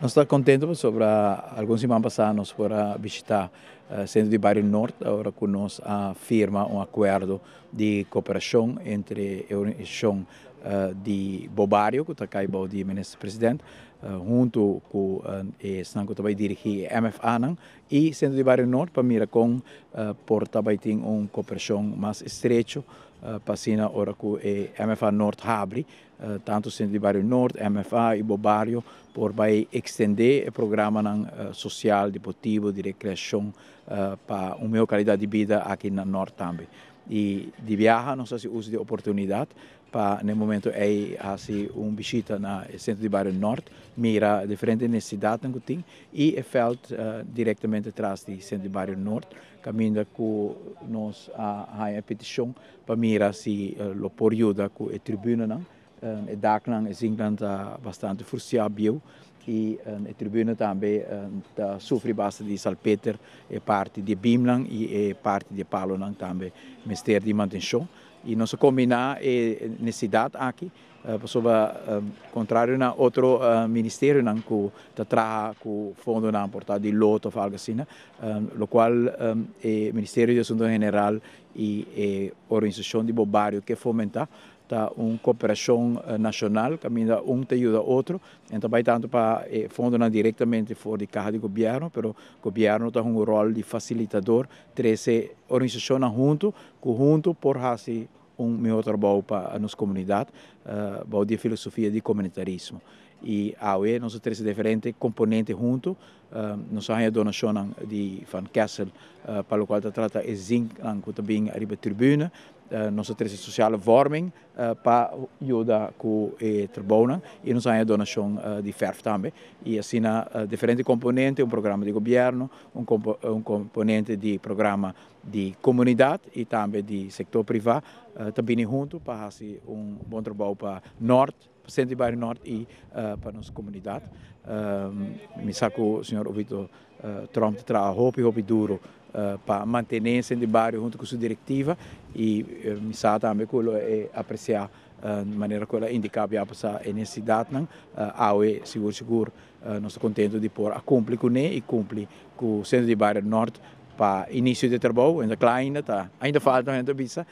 Nos ta kontentu pasobra algun siman pasá nos por a bishitá Sentro di Bario Nort, ora ku nos a firma un akuerdo di kooperashon entre e organisashon di Bo Bario, ku ta kai bou di Minister President, huntu ku esnan ku ta bai dirigí e MFAnan i Sentro di Bario Nort, pa mira kon por ta bai tin un kooperashon mas estrecho, pa asina ora ku e MFA Nort habri, tantu Sentro di Bario Nort, MFA i Bo Bario por bai ekstendé e programanan sosial, deportivo, di rekreashon pa un mihó kalidat di bida aki na Nort tambe. I di biaha nos hasi uso di oportunidat pa na e momento ei hasi un bishita na e Sentro di Bario Nort, mira diferente nesesidatnan ku tin i e vèlt direktamente tras di Sentro di Bario Nort, kaminda ku nos a haña e petishon pa mira si lo por yuda ku e tribunanan. E daknan, e zinknan ta bastante frusiá bieu i e tribuna tambe ta sufri basta di salpeter, e parti di e beamnan i e parti di e palonan tambe mester di mantenshon. I nos a kombiná e nesesidat aki pasobra, kontrario na otro ministerionan ku ta traha ku fondonan por ta di loto òf algu asina, lokual e Ministerio di Asuntonan General i e organisashon di Bo Bario ke fomentá ta un kooperashon nashonal kaminda un ta yuda otro. En ta bai tantu pa e fondonan direktamente for di kaha di gobièrnu, pero gobièrnu ta hunga un ròl di fasilitador, trese organisashonnan huntu ku huntu por hasi un mihó trabou pa nos komunidat bou di e filosofia di komunitarismo. I awe nos a trese diferente komponente huntu. Nos a haña donashonnan di Van Kessel pa lokual ta trata e zinknan ku ta bin ariba tribune. Nos a trese sociale vorming pa yuda ku e trabounan i nos a haña donashon di fèrf tambe. I asina diferente komponente, un programa di gobièrnu, un komponente di programa di komunidat i tambe di sektor privá ta bini huntu pa hasi un bon trabou pa Nort, pa Sentro di Bario Nort i pa nos komunidat. Mi sa ku señor Ovito Tromp ta traha hopi hopi duro pa mantené Sentro di Bario huntu ku su direktiva i mi sa tambe ku lo e apresiá manera ku el a indiká bia pasá e nesesidatnan. Awe sigur sigur nos ta kontentu di por a kumpli kuné i kumpli ku Sentro di Bario Nort pa inisio di trabou. Ainda kla ainda ta ainda falta hende ta bisa.